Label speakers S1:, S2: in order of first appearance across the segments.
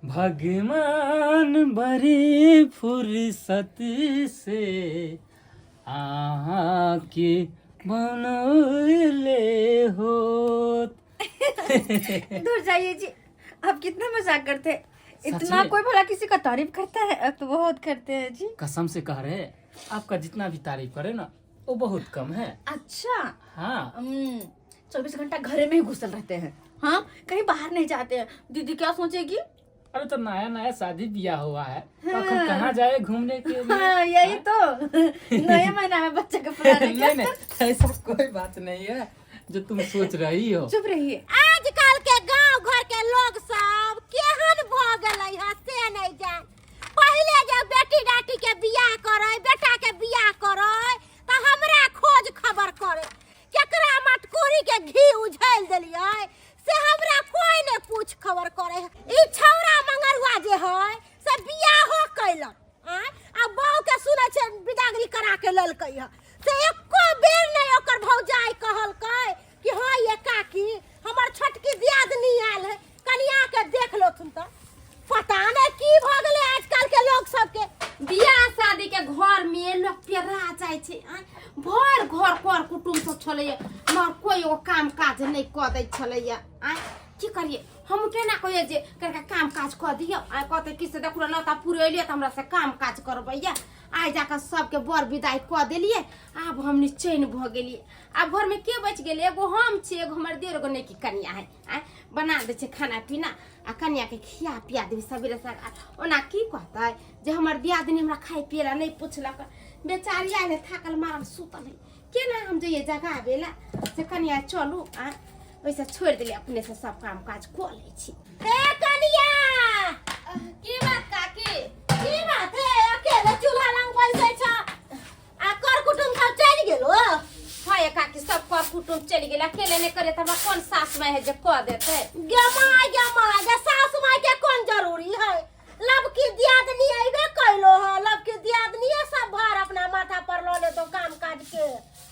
S1: भगवान बड़ी फुर्सत से अहाँके बनौले होत।
S2: दूर जाइए जी, आप कितना मजाक करते हैं।
S1: सच
S2: इतना
S1: में?
S2: कोई भला किसी का तारीफ करता है? अब तो बहुत करते हैं जी।
S1: कसम से कह रहे हैं, आपका जितना भी तारीफ करे ना वो बहुत कम है।
S2: अच्छा।
S1: हाँ।
S2: 24 घंटा घरे में ही घुसल रहते हैं, हाँ, कहीं बाहर नहीं जाते हैं। दीदी क्या सोचेगी?
S1: अरे तो नया नया शादी ब्याह हुआ है तो अखन कहाँ जाए घूमने के लिए?
S2: हाँ, यही तो नए महीना में बच्चे का पुराने।
S1: नहीं नहीं, ऐसा कोई बात नहीं है जो तुम सोच रही हो।
S2: चुप रहिए।
S3: आजकल के गांव घर के लोग सब केहन भ गेलै हँ से नहीं जान। पहिले जे बेटी डाटी के बियाह करे, बेटा के बियाह करे, तऽ हमरा खोज खबर करे। केकरा मटकूरी के घी उझेल देलियै से हमरा कोई नहीं पूछ खबर करे। ई छौड़ा मंगरुआ जे है से बियाहो कैलक आँय, आ बहू के सुनै छै बिदागरी करा के लेलकै हँ, से एको बेर नहि ओकर भौजाइ कहलकै कि हँ ये काकी, हमर छोटकी दियादनी आयल है, कनिया के देख लोथुन। तऽ पता नहि की भऽ गेलै आजकल के लोग सबके।
S4: बियाह शादी के घर में लोग पेरा जाइ छै आँय। भर घर कर कुटुम सब छलैया, मगर कोई एगो काम काज नहि कऽ दै छलैया आँय। की करिए हम? केना कहिए जे कनिका काम काज कऽ दियौ आँय? कहतै कि से देखू ने, तऽ पुरेलियै तऽ हमरा से काम काज करबैया। आइ जाकऽ सबके बर विदाई कऽ देलियै, आब हम निश्चैन भऽ गेलियै। आब घरमे के बचि गेलै? एगो हम छी, एगो हमर देर, एगो नैकी कनिया है आँय। बना दै छै खाना पीना आ कनियाके खिया पिया देबै सबेरे सकाल। ओना की कहतै जे हमर दियादनी हमरा खाय पिए ला नहि पुछलक? बेचारी आयल है थाकल मारल, सुतल है, केना हम जइए जगाबे ला से कनिया चलू आँय? ओहिसँ छोड़ि देलियै, अपनेसँ सब काम काज कऽ लै छी।
S3: हे कनिया!
S4: की बात काकी?
S3: की बात है, अकेले चूल्हा लग बैसै छ आ कर कुटुम सब चलि गेलो?
S4: हाँ ये काकी, सब कर कुटुम चलि गेल। अकेले नहि करे तऽ हमरा कोन सास माय है जे कऽ देतै?
S3: गे माय, गे माय, गे सासु माय के कोन जरूरी है? लबकी दियादनी अइबे कैलो ह, लबकी दियादनीये सब भार अपना माथा पर लऽ लेतो काम काज के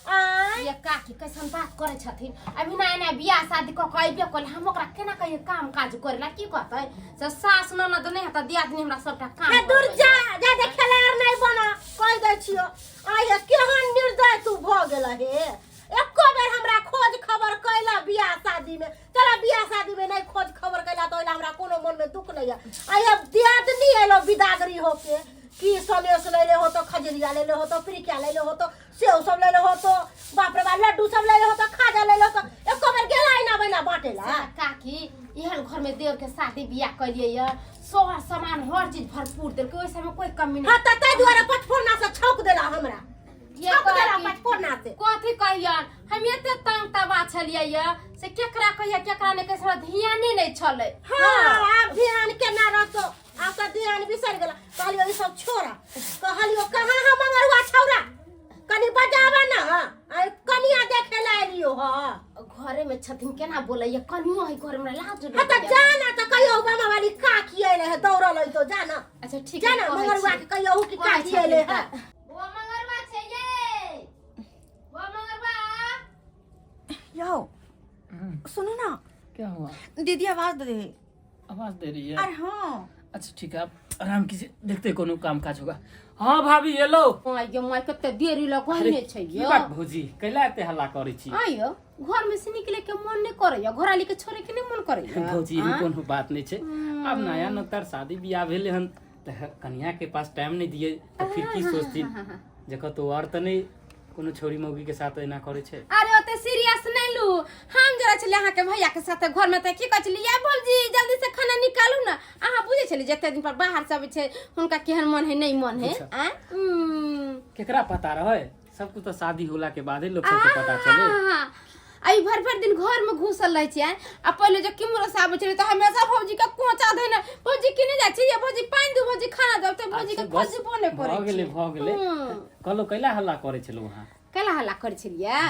S3: आँय।
S4: ये काकी, कैसन बात करै छथिन? अभी नया नया बियाह शादी कऽ के अइबे करै, हम ओकरा केना कहियै काम काज करे ला? की कहतै से सास ननद नहि हेतै, दियादनी हमरा सबटा काम
S3: हे दूर
S4: करबै।
S3: जा जा, जे खेलाड़ नहि बना, कहि दै छियो। आय हे, केहन निर्दय तू भऽ गेल हे! एको बेर हमरा खोज खबर कैला बियाह शादी में? चला, बियाह शादी में नहीं खोज खबर कैला तो ओइला हमरा कोनो मन में दुख नहीं है। आय अब दियादनी एलो बिदागरी होके, की सनेस ले ले हो तो खजरिया ले ले हो तो प्रिकिया ले ले हो तो सेव सब ले ले हो तो बाप रे बाप, लड्डू सब ले ले हो तो खाजा ले ले हो तो एको बेर गेला ना बना बाटेला?
S4: काकी, एहन घर में देवर के शादी बियाह करिए ये सोहर सामान हर चीज भरपूर देलकै, ओहि समय कोई कमी नहीं।
S3: हाँ, तऽ ताहि दुआरे पचफोरना से छौक देला हमरा,
S4: ये
S3: छौक देला
S4: काकी,
S3: पचफोरना से।
S4: कथी कहियन, हम एते तंग तबा छलियै ये से केकरा कहिया केकरा नहि कहिया, हमरा ध्याने नहि छलै।
S3: हाँ, आब ध्यान केना रहतो? आब तऽ ध्यान बिसरि गेला। कहलियो ई सब छोड़ा, कहलियो कहाँ हम मंगरुआ छौड़ा, कनी बजाबा ना, आइ कनिया देखे ला एलियो ह।
S4: घरे में छथिन, केना बोलैया? कनियो है घर में, लाज
S3: हाँ तऽ
S4: लगैया।
S3: जा ना, तऽ कहियो बाबा वाली काकी एले है, दौड़ल अइतो, जा ना।
S4: अच्छा ठीक
S3: जा
S4: है,
S3: ना
S4: कहै
S3: मंगरुआ
S4: छी।
S3: के कहियो कि
S4: कहै
S3: काकी एले
S4: छथिन
S3: है।
S4: तऽ। बौआ मंगरुआ छै ये, बौआ मंगरुआ।
S2: यो, सुनो ना।
S1: क्या हुआ?
S2: दीदी आवाज दे रही।
S1: आवाज दे रही है?
S2: अरे हाँ।
S1: अच्छा ठीक है, आप आराम कीजिए, देखते हैं कोनो काम काज होगा। हाँ भाभी, एलो।
S4: आइयो माय, कते देरी लगने छै
S1: की
S4: यो।
S1: बात भौजी, कैला एते हल्ला करै छी?
S4: आइयो घर में से निकले के मन नहीं करैया, घराली के छोड़े के नहीं मन करैया।
S1: भौजी, एहन
S4: आँ?
S1: कोनो बात नहीं छै। आब नया नौतर शादी बियाह भेलै हन तऽ कनिया के पास टाइम नहीं दिए तऽ फिर की सोचथिन जे कतौ और तऽ नहीं कोनो छोरी मौगी के साथ एना करै छै?
S4: अरे ओते सीरियस नहीं लू। हम जरा छलियै अहाँके भैया के साथे घर में तऽ की कहै छलियै, या भौजी, जल्दी से खाना निकालू ना। अहाँ बुझै छलियै, जते दिन पर बाहर से अबै छै हुनका केहन मन है, नहीं मन है?
S1: अच्छा।
S4: आँ?
S1: केकरा पता रहे? सब कुछ तो शादी होला के बादे लोग सबके पता चले।
S4: आ ई भर भर दिन घर में घुसल रहै छियै। आ पहिले जे किम्हरो से आबै छलै तऽ हमेशा भौजी के कोचा धैने, भौजी केने जाइ छी ये, भौजी पानि दू, भौजी खाना दू, तऽ भौजी के
S1: अच्छा, बस
S4: खोजबो नहि करै
S1: भऽ गेलै।
S4: छियै।
S1: भऽ गेलै। कहलो कैला हल्ला करै छलहुँ अहाँ?
S4: कैला हल्ला करै छलियै?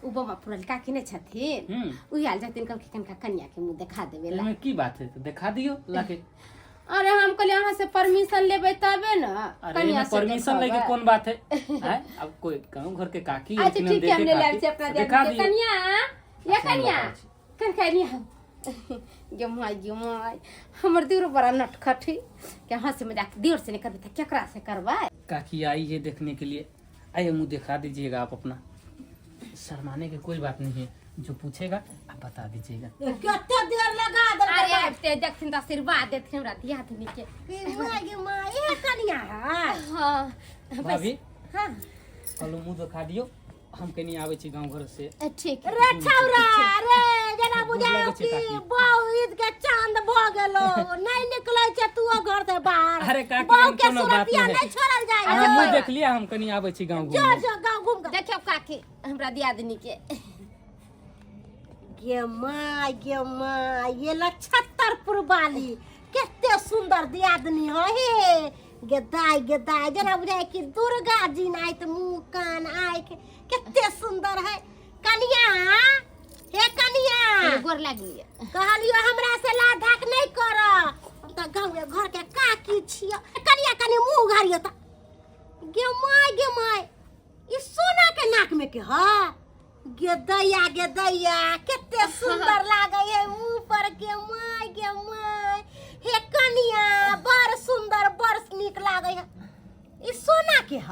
S4: उ बमा पुरल काकी नहि छथिन, उ आयल छथिन, कहलखिन कनिका कनिया के मुँह देखा देबै ला।
S1: एहिमे की बात है? तऽ देखा दियौ लाके।
S4: अरे हम कहलियै अहाँ से परमिशन लेबै तबे ने।
S1: अरे
S4: कनिया
S1: एहिमे
S4: से
S1: परमिशन लैके
S4: देखबै।
S1: कोन बात है आँय? अब कोई गाँव घर के काकी
S4: अच्छा
S1: एलखिन हन
S4: ठीक है, हम
S1: देखे
S4: ले लाब
S1: खातिर,
S4: छी अपना
S1: तऽ देखा
S4: दियादनी के।
S1: दियौ।
S4: कनिया, ये
S1: अच्छा, हम
S4: कनिया,
S1: बताबै छी।
S4: कनिया। गे माय गे माय, हमर दियोर बड़ा नटखट है के हंसी मजाक दियोर से नहीं करबै तऽ केकरा से करबै?
S1: काकी आई है देखने के लिए, आइए मुँह दिखा दीजिएगा आप अपना, शर्माने की कोई बात नहीं है, जो पूछेगा आप बता दीजिएगा।
S3: कते देर लगा देलकै।
S4: अरे आबिते देखथिन तऽ आशीर्वाद देथिन हमरा दियादनी के।
S3: गे माय गे माय, ए कनिया है।
S4: हाँ।
S1: भाभी।
S3: हाँ।
S1: कहलहुँ मुँह देखा दियौ, हम कनी आबै छी गाँव घर से।
S4: ठीक।
S3: रे छौरा रे, जेना बुझायो
S1: लगै छै
S3: कि
S1: काकी।
S3: बहु ईद के चांद भ गेलो, नहीं निकलै छै तू घर से बाहर।
S1: अरे काकी,
S3: बहु
S1: एहन
S3: के
S1: कोनो बात
S3: सुरतिया
S1: नहि।
S3: नहीं छोड़ल जाय।
S1: अहाँ मुँह देख लिअ, हम कनी आबै छी गाँव
S3: जो
S1: घूमे।
S3: जो गाँव घूम के
S4: देखियौ काकी हमरा दियादनी के।
S3: गे माय गे माय, ये लछत्तरपुर वाली कते सुंदर दियादनी है हे। गे दाय गे दाय, जेना बुझाय कि दुर्गा जी नाइत, मुँह कान आँखि कते सुंदर है। कनिया हे कनिया,
S4: गोर लागलियै।
S3: कहलियो हमरा से ला धाक नहीं कर, हम तऽ गाँवे घर के काकी छियो। कनिया कनि मुँह उघारियो तऽ। गे माय गे माय, ई सोना के नाक में के ह? गे दैया गे दैया, कते सुंदर लागे है मुंह पर। गे माय गे माय, हे कनिया बड़ सुंदर बड़ नीक लागे है। ई सोना के ह?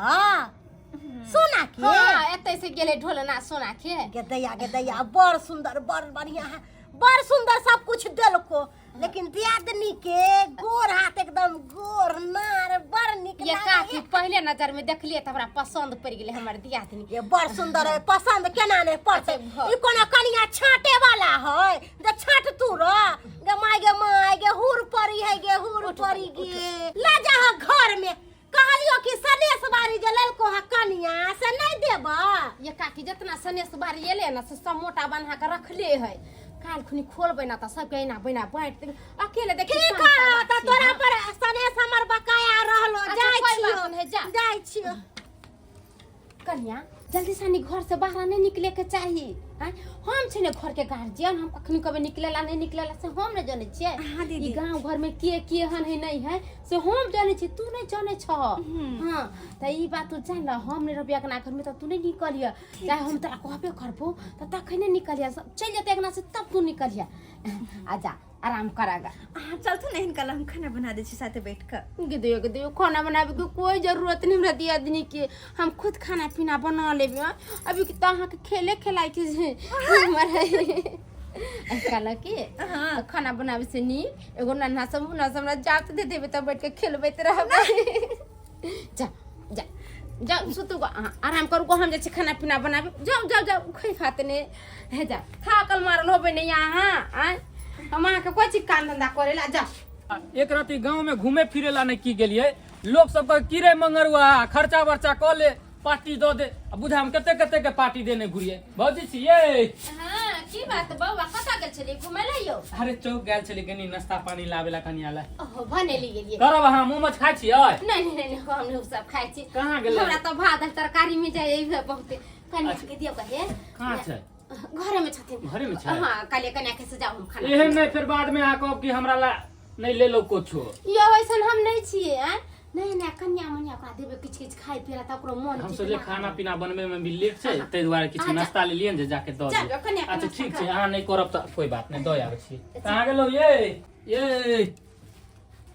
S3: सोना के?
S4: हाँ, एतै से गेलै ढोलना सोना के।
S3: गे दैया गे दैया, बड़ सुंदर बड़ बढ़िया है, बड़ सुंदर सब कुछ देलको, लेकिन दियादनी के गोर हाथ एकदम गोर नार बड़ नीक
S4: ये
S3: लागे।
S4: काकी पहले नजर में देखलिए त हमरा पसंद पड़ गेलै हमर दियादनी।
S3: ये बड़ सुंदर है, पसंद केना नहीं पड़ते?
S4: अच्छा,
S3: ई कोनो कनिया छांटे वाला है जे छांट तू र? गे माय गे माय गे, हुर परी है गे, हुर परी गे। ले जा घर में, कहलियो कि सनेस बारी जे ललको है कनिया से नहीं देबा।
S4: ये काकी जितना सनेस बारी एले ना से सब मोटा बन्हा के रखले है, काल खुनी खोलबै ना त सबके एना बैना बाँटि देबै। अकेले देखी
S3: ठीक
S4: साँझ
S3: है
S4: तक
S3: त
S4: छी,
S3: तोरा
S4: हाँ।
S3: पर सनेस हमर बकाया रहलो।
S4: अच्छा,
S3: जाय
S4: कोई
S3: छियो।
S4: बात नहीं, जा।
S3: जाय छियो।
S4: कन्या जल्दी से घर से बाहर नहीं निकले के चाही। आँय, हम छै ने घर के गार्जियन, हम कखनी कभी निकलेला नहीं निकलेला से हम नहीं जानै छियै।
S2: हाँ, दीदी।
S4: ई गांव घर में के के हन है नहीं है से हम जानै छी, तू नहीं जानै छह। हाँ त ई बात तू जान ल, हम नहीं रहबै अंगना घर में त तू नहीं निकलिय, चाहे हम तोरा कहबे करबो त तखने निकलिय, सब चलि जेतै अंगना से तब तू निकलिय। आ जा आराम करागा।
S2: अहाँ चलथु ने हिनका लग, हम खाना बना दै छी साथे बैठ कऽ।
S4: गे दियो गे दियो, खाना बनाबे के कोई जरूरत नहीं हमरा दियादनी के, हम खुद खाना पीना बना लेबे। हाँ। अभी के तो अहाँ के खेले खेलाय के छै हमर कहलक कि
S2: हाँ।
S4: खाना बनाबे से नीक एगो नन्हा सब मुन्ना सब हमरा जात दे देबे तब बैठ के खेलबैत रहबै। जा जा जाओ सुतू गो, अहाँ आराम करू गो, हम जाइ छी खाना पीना बनाबे। जाओ जाओ जाओ, कोई बात नहीं हे, जा थाकल मारल होबै नहीं अहाँ। आँय हम अहाँके कोई चीज काम धंधा करे ला जाओ।
S1: एक राति गांव में घूमे फिरे ला नहीं की गेलिए, लोग सब कहे की रे मंगरुआ खर्चा वर्चा क ले, पार्टी दऽ दे। आ बुझा हम कते कते के पार्टी देने घुरिए भौजी छियै।
S4: हाँ की बात बौआ, कतऽ गेल छलियै घुमै लए यौ?
S1: अरे चौक गेल छलियै कनी नाश्ता पानी लाबे ला कनिया ला।
S4: ओहो भनेली गेलियै।
S1: करब अहाँ मोमोज खाइ छियै?
S4: नहीं नहीं नहीं, हम नहीं सब खाइ छी।
S1: कहाँ गेलै?
S4: हमरा तऽ भात दालि तरकारी में जाइ एहि बहुते। कनिया के दियौ कहे।
S1: कहाँ छै?
S4: घरे में छथिन।
S1: घरे में छै?
S4: हाँ काल्हि कनिया के सजाउ हम खाना।
S1: एहन नहीं फिर बाद में अहाँ कहब कि हमरा ला नहीं ले लो कुछो।
S4: यौ ऐसन हम नहीं छियै। आँय नहीं नहीं, कनिया मनिया ओकरा देबै किछु किछु खाइ पिए ला तऽ ओकरो मन
S1: हम
S4: ठीक
S1: सोचलियै
S4: लागत।
S1: खाना पीना बनबै में भी लेट छै, ताहि दुआरे किछु
S4: अच्छा।
S1: नाश्ता लेलियै ने जे जाके दऽ
S4: चल,
S1: दियै।
S4: कनिया के
S1: अच्छा
S4: नाश्ता
S1: ठीक छै,
S4: कर।
S1: अहाँ नहि करब तऽ कोई बात नहि, दऽ आबै छी। कहाँ गेलहुँ ये? ये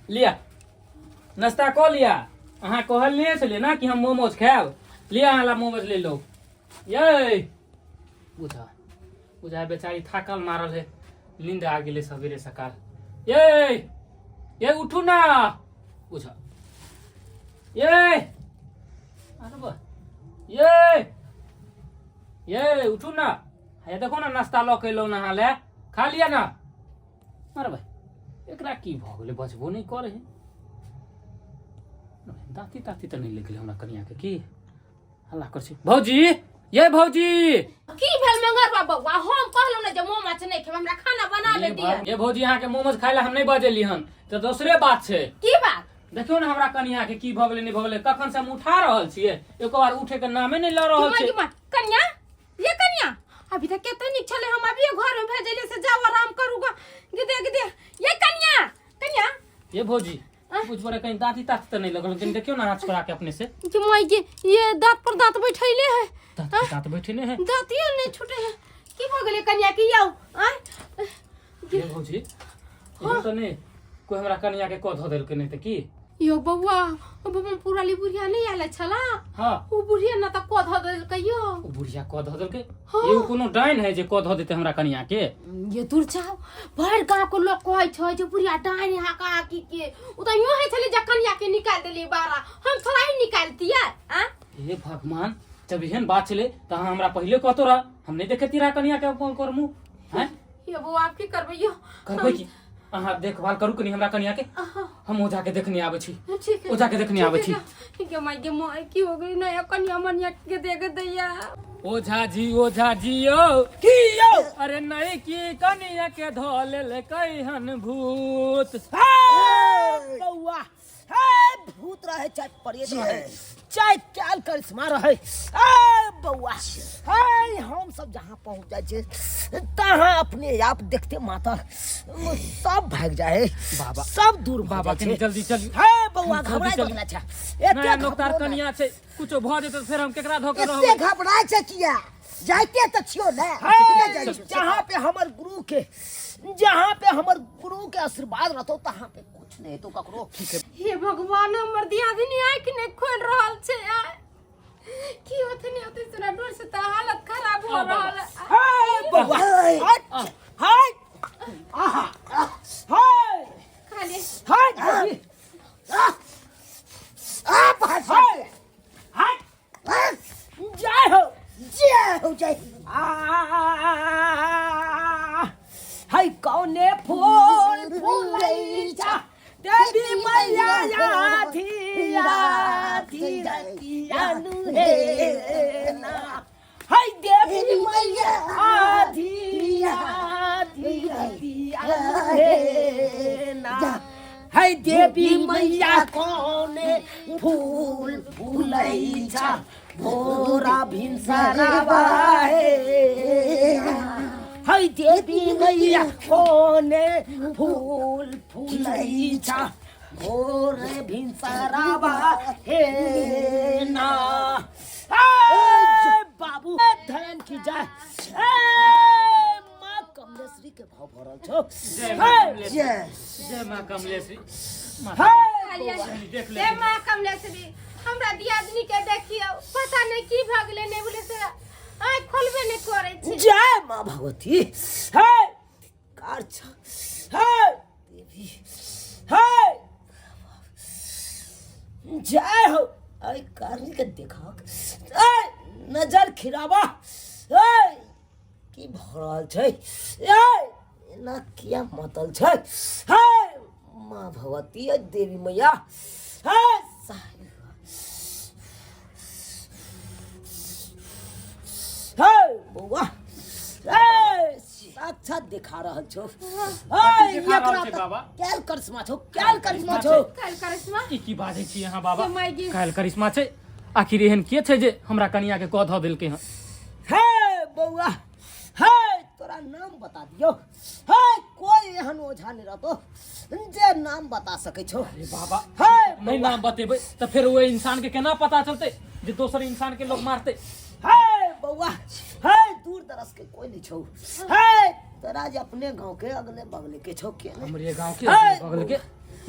S1: लिया नाश्ता कऽ लिया। अहाँ कहल नहि छलियै ने कि हम मोमोज खायब, लिया अहाँ ला मोमोज ले लो। ये बुझा बुझा बेचारी थाकल मारल है, नींद आ गेलै सवेरे सकाल। ये ये उठू ना, बुझा ये अरे बा ये ये उठू ना, हे देखो ना नाश्ता लऽ के एलहुँ ना अहाँ ले, खा लिया ना। अरे भाई एकरा की भऽ गेलै, बचबो नहि करै है, दाँती ताँती तऽ नहि लागि गेलै हमरा कनियाके, की हल्ला कर छी भौजी? ये भौजी
S4: की भेल मंगरबा बौआ? हम कहलहुँ ने जे मोमोज नहि खेब, हमरा खाना बना ले
S1: ये
S4: दिअ।
S1: ये भौजी अहाँके मोमोज खाय लए हम नहि बजेली हन, तऽ दोसरे बात छै।
S4: की बात?
S1: देखियौ ने हमरा कनिया के की भऽ गेलै नहि भऽ गेलै, कखन से हम उठा रहल छियै, एको बार उठे के नामे नहि लऽ रहल छै।
S4: कनिया ये कनिया अभी तक कते नीक छलै, हम अभी घर में भेजलियै से जाओ आराम करू ग। गे दे गे दे ये कनिया कनिया।
S1: ये भौजी बुझ पड़े कहीं दाँती ताँती तऽ नहि लगल, कहीं देखियौ ने हाथ छोड़ा के अपने से।
S4: कि माय के ये दांत पर दांत बैठैले है।
S1: दाँत पर दाँत बैठेने है,
S4: दांतियो नहीं छूटे है। की भऽ गेलै कनिया के यौ? आँय
S1: ये भौजी, एहन तऽ नहि कोइ हमरा कनिया के कऽ धऽ देलकै, नहि तऽ की?
S4: यो बौआ, ओ बौआ पूरा ली बुढ़िया नहीं आयल छला।
S1: हाँ।
S4: ओ बुढ़िया न त कऽ धऽ देलकै यो।
S1: ओ बुढ़िया कऽ धऽ देलकै?
S4: हाँ।
S1: एगो कोनो डाइन है जे कऽ धऽ देतै हमरा कनिया के?
S4: ये दूर जाओ, भरि गांव के लोग कहै छै जे बुढ़िया डाइन हा का की के। ओ त यो है छले जे कनिया के निकाल देलियै बारा, हम थोड़ा ही निकालतियै आ।
S1: हे भगवान, जब एहन बात छलै तऽ अहाँ हमरा पहिले कहतो रह, हम नहि देखैती रह कनिया के अपन कर मुँह हैं।
S4: यो बौआ, आब की करबै यो?
S1: करबै की? अहाँ देखभाल करू कनी हमरा कनिया के, हम ओझा के देखने आबै छी।
S4: ठीक है।
S1: ओझा के देखने आबै छी।
S4: ठीक है। माय गे माय, की हो गई? नया कनिया मनिया के देख दैया।
S1: ओझा जी, ओझा जी यौ।
S5: की यौ?
S1: अरे नहीं की कनिया के धो लेल कैहन भूत?
S5: हे बौआ, हे भूत रहे चाहे प्रेत रहे चाहे कैल करिश्मा रहे, ए बौआ, हे हम सब जहाँ पहुँच जाइ छै तहाँ अपने आप देखते माता सब भाग जाए।
S1: बाबा,
S5: सब दूर भऽ
S1: बाबा,
S5: जाइ
S1: कनी
S5: छै।
S1: जल्दी चलियौ।
S5: हे बौआ,
S1: जल्दी
S5: घबराइ
S1: चलियौ।
S5: बदला छै एते
S1: नया नोकतार
S5: घबरो नहि।
S1: कनिया छै, कुछो भऽ जेतै तऽ फेर हम केकरा धऽ के
S6: एते
S1: रहबै?
S6: घबराय छै किया? जाइते तऽ छियौ ने।
S5: हे,
S6: जाइ छियौ।
S5: जहाँ पे हमर गुरु के, जहाँ पे हमर गुरु के आशीर्वाद रहतो तहाँ पे कुछ नहीं हेतो ककरो।
S4: हे भगवान, हमर दियादिनी आँखि नहि खोलि रहल छै आइ। की होते नहीं होते, सुना डर से तऽ हालत खराब हो रहल है।
S5: हे बौआ, हट हट, आहा, हे
S4: खाली
S5: हट भौजी,
S6: आ भाई,
S5: हट हट, जय हो।
S6: जय हो, जय हो।
S5: आ है कौने फूल फूलैचा देवी मैया आधी आधी रतिया नु हे ना, है देवी मैया आधी आधी रतिया नु हे ना, है देवी मैया कौने फूल फूलैचा भोरा भिनसरवा हे, है देवी मैया कौने फूल फूलैचा भोर भिनसरवा हे ना। ए बाबू, धन की जय, ए माँ कमलेश्वरी के भाव भरल छौ।
S1: जय माँ
S5: हे,
S1: कमलेश्वरी।
S6: जय।
S1: जय माँ कमलेश्वरी। माँ
S5: हे
S1: कमलेश्वरी, देख ले।
S4: हे माँ कमलेश्वरी, हमरा दियादनी के देखियौ, पता नहीं की भऽ गेलै, नहि बोले से आँखि खोलबे नहि करै छै।
S5: जय माँ भगवती, हे कार छ, हे देवी, हे जय हो। अरे कारनी के देखा, ए नजर खिराबा, ए की भऽ रहल छै? ए एना किया मतल छै? हे माँ भगवती, ए देवी मैया, हे साहिब, हे बौआ, ए साक्षात देखा रहल छौ। ए
S1: देखा रहल
S5: एकरा
S1: छै
S5: तऽ
S1: बाबा?
S5: कैल करिश्मा छौ, कैल करिश्मा छौ।
S4: काल्हि करिश्मा।
S1: ई की बाजै छी अहाँ बाबा?
S4: हे माय गे।
S1: काल्हि करिश्मा छै। आखिर एहन के छै जे हमरा कनिया के कऽ धऽ देलकै हँ?
S5: हे बौआ, हे तोरा नाम बता दियौ, हे कोई एहन ओझा नहि रहतो जे नाम बता सकै छौ।
S1: अरे बाबा,
S5: हे
S1: नहि नाम बतेबै तऽ फेर ओहि इंसान के केना पता चलतै जे दोसर इंसान के लोग मारतै?
S5: हे बौआ, हे दूर दराज के कोई नहीं छौ, हे तोरा जे अपने गांव के अगले बगले के छौ के नहीं।
S1: हमरे गांव के
S5: हे
S1: अगले बगल के?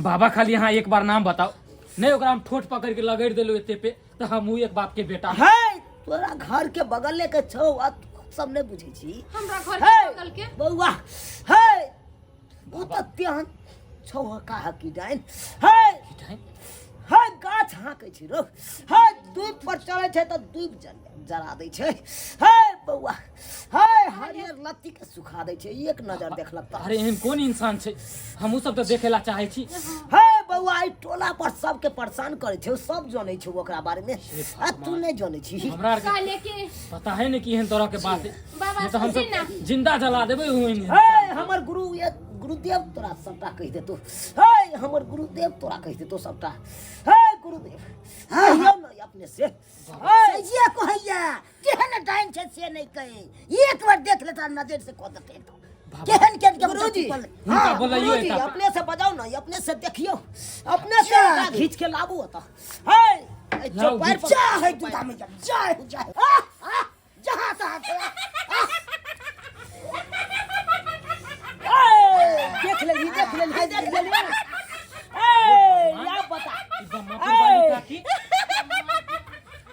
S1: बाबा, खाली यहाँ एक बार नाम बताओ, नहीं ओकरा हम ठोठ पकड़ के लगड़ देलू एते पे तऽ हमहूँ एक बाप के बेटा।
S5: हे तोरा घर के बगले के छौ आ तू सब नहीं बुझै छी।
S4: हमरा घर
S5: हे
S4: के बगल के?
S5: बौआ, हे उ तऽ तेहन छौ हका हकी डाइन, हे हे गाछ हाँकै छी रो, हे दूब पर चलै छै तऽ दूब जरा दै छै। हे बौआ, हे हरियर लत्ती के सुखा दै छै एक नजर देखलक तऽ।
S1: अरे एहन कोन इंसान छै? हमहूँ सब तऽ देखे ला चाहै छी।
S5: हे बौआ, एहि टोला पर सबके परेशान करै छै, सब जनै छै ओकरा बारे मे आ तू नहि जनै छी।
S1: हमरा आरके
S4: कहले कि
S1: पता है ने कि एहन तरह के बात है।
S4: बाबा,
S1: नहीं तऽ हम
S4: सुनी ना।
S1: सब जिंदा जला देबै ओहन।
S5: हे हमर गुरु, ये गुरुदेव तोरा सबटा कहि देतो। हे हमर गुरुदेव तोरा कहि देतो सबटा। हे गुरुदेव, कहियौ ने अपने से। हे
S6: सहिए कहैया, केहन डाइन छै से नहि कहै, एक बार देख लेता नजर से कऽ देतै तो केहन केहन के
S5: गुरुजी,
S1: हुनका बोलैयौ
S5: गुरुजी,
S1: एतऽ।
S5: अपने से बजाउ ने, अपने से देखियौ, अपने से ओकरा घीच के लाबू ओतऽ। हे
S1: लाउ,
S5: चौपारि
S1: घीच।
S5: पर।
S6: जा है दुर्गा मैया, जय हो, जय हो। आ, आ, जहाँ तहाँ से, आ,
S5: हे देख लेली, देख लेली, देख लेली। ए या बता,
S1: ई बम्मापुर वाली काकी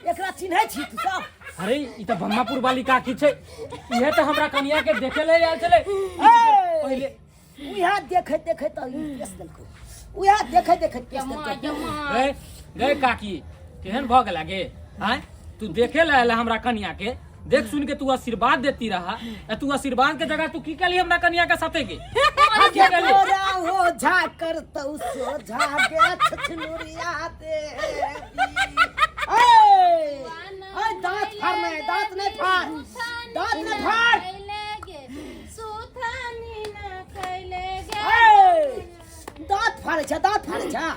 S5: एकरा चिन्है छी तू सब?
S1: अरे ई त बम्मापुर वाली काकी छै, इहे त हमरा कनिया के देखे ले आयल छलै
S5: ए
S1: पहिले।
S5: उएह देखैत देखैत तऽ ई पेश देलकौ, उएह देखैत देखैत पेश देलकौ।
S1: गे गे काकी, केहन भऽ गेला गे? आँय, तू देखे ले आयल हमरा कनिया के, देख सुन के तू आशीर्वाद देती रहा, आ तू आशीर्वाद के जगह तू की केली हमरा कनिया के साथे के? हाँ, की केली?
S5: तोरा हो झा करतौ सोझा गे छछनुरिया देवी। ए ए दांत फाड़ नहीं, दांत नहीं फाड़, दांत नहीं फाड़। ए दांत फाड़े छै, दांत फाड़े छै।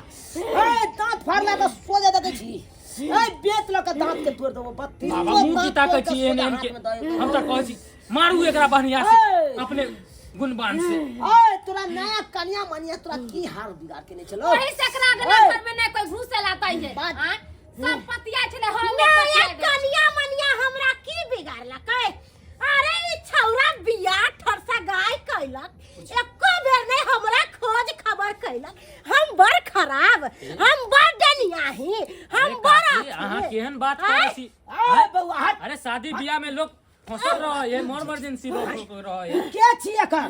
S5: ए दांत फाड़ला तऽ सोझा दऽ दै छी। ए बेत लऽ कऽ दांत के तोड़ देबो 32।
S1: बाबा मुँह की ताकै छी एहन एहन के? हम तऽ कहै छी मारू एकरा बढ़िया से
S5: ए!
S1: अपने गुणवान से।
S5: ए तोरा नया कनिया मनिया तोरा की हार बिगाड़ के नहीं चलो?
S4: वही से एकरा अगला
S5: ओए!
S4: घर में नहीं कोई घुसे लाता है।
S5: बात-
S4: आँय? सब पतिया छले हम
S3: नया कनिया मनिया हमरा की बिगाड़लकै? अरे ई छौरा बियाह ठरसा गाय कैलक, एको बेर नहीं हमरा खोज खबर कैलक। हम बड़ खराब, हम बड़ डनियाही, हम
S1: अरे
S3: बड़
S1: काकी, अहाँ
S3: अथी।
S1: केहन बात करै छी?
S5: ए बौआ हट।
S1: अरे शादी बियाह में लोग फसल रहे है, मोर इमरजेंसी लोग रहे है।
S5: के छी एकर?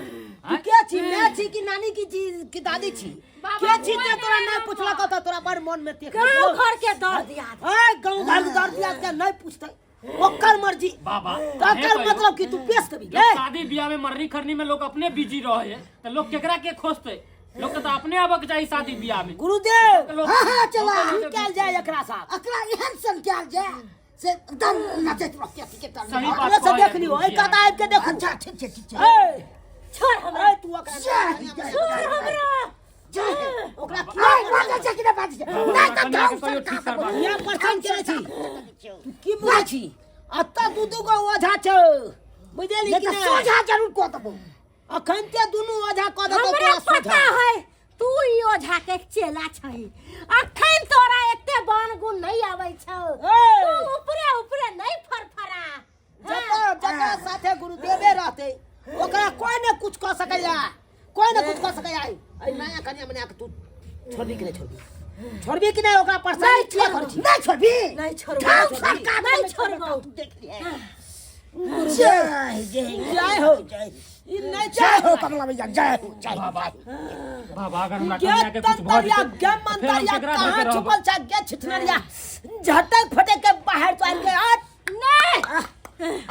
S5: तू के छी? मैं छी कि नानी की छी कि दादी छी?
S4: बाबा,
S5: के छी?
S4: कोई
S5: ते तोरा
S4: नहीं
S5: नहीं पूछलक तऽ तोरा बड़ मन में तेख।
S3: गाँव घर के दर्द याद।
S5: ए गाँव घर के दर्द याद के नहीं पूछते, ओकर मर्जी।
S1: बाबा
S5: तकर
S1: हे कहियो,
S5: मतलब कि तू पेश देबी?
S1: जब शादी बियाह में मरनी खरनी में लोग अपने बिजी रहे है तो लोग केकरा के खोजते? लोग के तो अपने आबक के चाही शादी बियाह में।
S5: गुरुदेव,
S1: लोग-
S6: हाँ, हाँ, चला।
S5: की कैल जाय एकरा साथ?
S6: एकरा एहन सन कयल जाय से एकदम नचैत रहतै अथी के तर।
S1: सही बात
S5: अपने से
S1: कहै
S5: देख लियो,
S1: गुरुजी।
S5: एहि कता आबि के देखू।
S6: अच्छा, ठीक छै, ठीक छै।
S5: ए
S3: छोड़ हमरा,
S5: ए तू ओकरा
S6: जय, जय,
S3: छोड़ हमरा।
S6: जय हे।
S5: ओकरा
S6: नहीं बाजै छै कि नहि बाजै छै?
S1: बाबा,
S6: नहि तऽ
S1: कनिया के
S6: गाँव
S1: कहियो ठीक
S6: सरकार
S1: करबा।
S5: यहाँ परेशान केने छी तू? की बुझै छी? अतऽ दू दू गो ओझा छौ, बुझली
S6: नहि
S5: कि
S6: तऽ
S5: नहि?
S6: सोझा जरूर कऽ देबौ।
S5: अखन ते दुनू ओझा कऽ देतौ
S3: हमरा
S5: तोरा
S3: पता
S5: सोझा।
S3: है तू ई ओझा के चेला छही, अखन तोरा एते बान गुण नहीं आबै छौ।
S5: ए!
S3: तू ऊपरे ऊपरे नहीं फरफरा।
S5: जतऽ जकरा साथे गुरुदेवे रहतै ओकरा कोई ने कुछ कऽ सकैया, कोई ने कुछ कऽ सकैया। एहि नया कनिया मनिया के तू छोड़बी कि नहि छोड़बी? छोड़बी कि नहि? ओकरा परेशानी किया करै छी?
S6: नहि छोड़बी?
S3: नहीं छोड़बो,
S6: गाँव सरकार
S3: नहीं छोड़बो।
S6: तू देख लिहे। जय जय
S5: जय हो।
S6: जय
S5: ई नहि
S6: जय हो
S5: छोड़बै।
S6: कमला भैया, जय हो, जय हो।
S1: बाबा बाबा, अगर हमरा
S5: गे
S1: कनिया के कुछ भऽ
S5: तंतरिया,
S1: जेतै
S5: गे
S1: तऽ फेर हम
S5: मंतरिया,
S1: केकरा
S5: कहाँ
S1: धऽ के रहबै?
S5: छुपल छै गे छिछनरिया? झटक फटक के बाहर तो आबि के हट।
S3: नहीं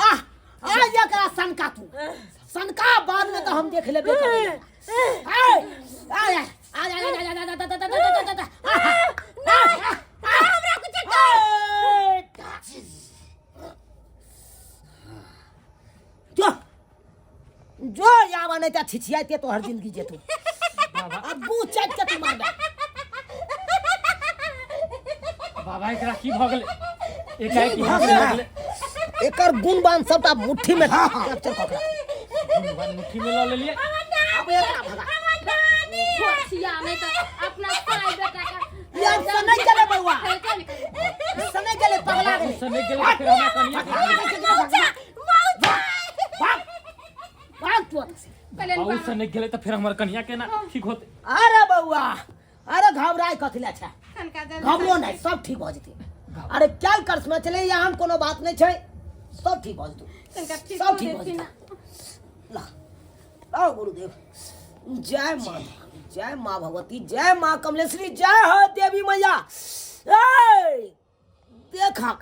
S5: आह आ एकरा सनका, तू सनका, बाद में तो हम देख लेबे करबै। आय आय आय आय आय आय आय आय आय
S3: नहीं, हमरा कुछ कर।
S5: जो जो यावा नहीं त छिछियाते तोहर जिंदगी जेतौ।
S1: बाबा,
S5: अब गू चाट के तू मारबे।
S1: बाबा, एकरा की भऽ गेलै एकाएक?
S5: भऽ
S1: भऽ
S5: गेलै?
S1: गेलै
S5: एकर गुण बान सबटा मुट्ठी में कैप्चर कऽ के राख।
S1: मुट्ठी में लऽ लेलियै।
S5: अब एकरा भगा।
S4: खोसिया नहीं तो अपना साई बेटा का
S5: ई अब समय गेलै बौआ,
S4: खेलके निकल।
S5: समय गेलै, पगला गेलै।
S1: समय गेलै तऽ फेर हमरा कनिया के
S3: मौजा मौजा।
S5: भाग भाग तू एतऽ से।
S4: पहले
S1: बहुत से नहि गेलै तऽ फेर हमर कनिया केना ठीक होतै?
S5: अरे बौआ, अरे घबराय कथी लै छै?
S4: तनका जल्दी।
S5: घबरो नहि, सब ठीक भऽ जेतै। अरे क्या करसमे चले, यहाँ कोनो बात नहि छै, सब ठीक भऽ जेतौ।
S4: तनका ठीक
S5: सब
S4: हो
S5: ठीक भऽ
S4: जेथिन।
S5: जेतै। ला लाओ गुरुदेव, जय माँ, जय माँ भगवती, जय माँ कमलेश्वरी, जय हो देवी मैया। ए देखक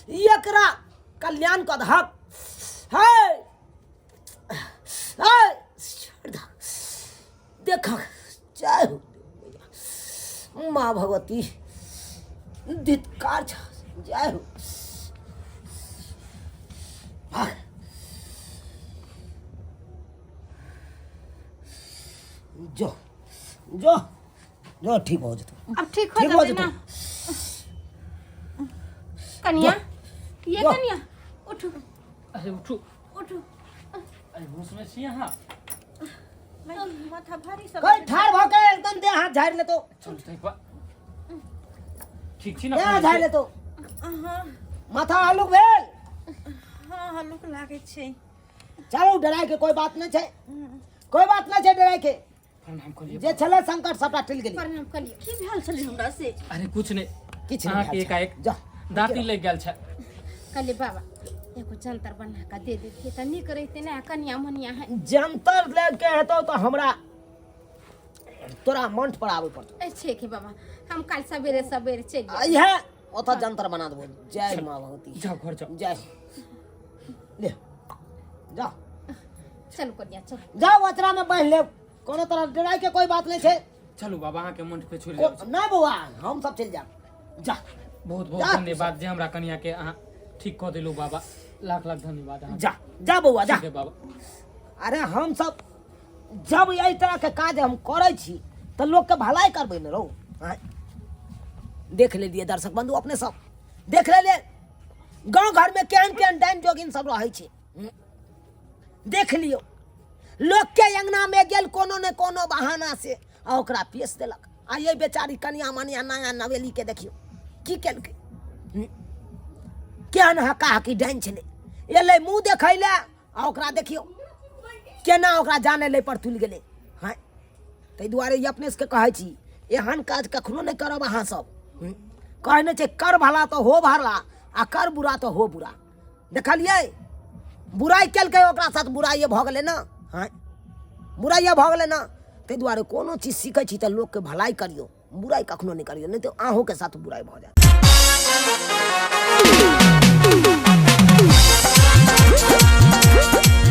S5: एकरा कल्याण कऽ दहक। हे ए छोड़ दहक, देखक। जय हो देवी मैया, माँ भगवती, धिक्कार छ। जय हो। भाग जो जो जो, ठीक हो जेतौ।
S4: अब ठीक हो
S5: ठीक हो
S4: जेतै
S5: जेतौ।
S4: ना कनिया? ये
S5: जो।
S4: कनिया, उठू।
S1: अरे उठू।
S4: उठू।
S1: अरे होश में छी अहाँ?
S2: माथा भारी सब।
S5: कहीं ठाढ़ भऽ के एकदम देह हाथ झाड़ि लेतौ।
S1: चलू तै बा ठीक छी ना?
S5: देह हाथ झाड़ि लेतौ। माथा हल्लुक भेल?
S2: हाँ, हल्लुक लागै छै।
S5: चलू, डराय के कोई बात नहीं छै। कोई बात नहीं छै डराय के।
S1: प्रणाम करिए।
S5: जे छलै संकट सबटा टलि गेलै।
S4: प्रणाम करियौ।
S2: की भेल छलै हमरा से?
S1: अरे कुछ नहीं।
S5: किछु नहि
S1: अहाँके
S5: भेल छै।
S1: एकाएक
S5: जा।
S1: दाँती लागि गेल छै।
S4: कहलियै बाबा एगो जंतर बना कऽ दे देतियै तऽ नीक रहितै ने, कनिया मनिया है।
S5: जंतर ले के हेतौ तऽ हमरा तोरा मंठ पर आबै पड़तौ।
S4: ए ठीक है बाबा, हम काल्हि सवेरे सवेरे चलि जायब।
S5: अइहे ओतऽ जंतर बना देबो। जय माँ भगवती।
S1: जाओ घर जाओ।
S5: जय ले जाओ।
S4: चलू कनिया चलू।
S5: जाओ अचरा में बान्हि लेब, कोनो तरह डराय के कोई बात नहीं छै।
S1: चलू बाबा अहाँके मंठ पे छोड़ि जाउ।
S5: नहि बौआ, हम सब चलि जायब। जा।
S1: बहुत बहुत
S5: जा।
S1: धन्यवाद जे हमरा कनिया के अहाँ ठीक कऽ देलू बाबा, लाख लाख धन्यवाद अहाँके।
S5: जा जा बौआ जा।
S1: ठीक है बाबा।
S5: अरे हम सब जब एहि तरह के काज हम करै छी तऽ लोक के भलाई करबै ने रौ। आँय। देख लेलियै दर्शक बंधु, अपने सब देख लेलियै गाँव घर में केहन केहन डाइन जोगिन सब रहै छै। देख लियौ लोक के अंगना में गेल कोनो ने कोनो बहाना से आ ओकरा पेश देलक। आ ये बेचारी कनिया मनिया नया नवेली के देखियौ की केलकै। केहन हका हकी डाइन छलै, एलै मुँह देखै लए आ ओकरा देखियौ केना ओकरा जाने लै पर तुलि गेलै। हँ, ताहि दुआरे ई अपने सबके कहै छी एहन काज कखनो नहि करब अहाँ सब। कहै नहि छै कर भला तऽ हो भला आ कर बुरा तऽ हो बुरा। देखलियै बुराइ केलकै ओकरा साथ बुराइए भऽ गेलै ने। हँ, बुराइए भऽ गेलै ने। ताहि दुआरे कोनो चीज सीखै छी तऽ लोकके भलाइ करियौ, बुराइ कखनो नहि करियौ, नहि तऽ अहूँके साथ बुराइ भऽ जायत।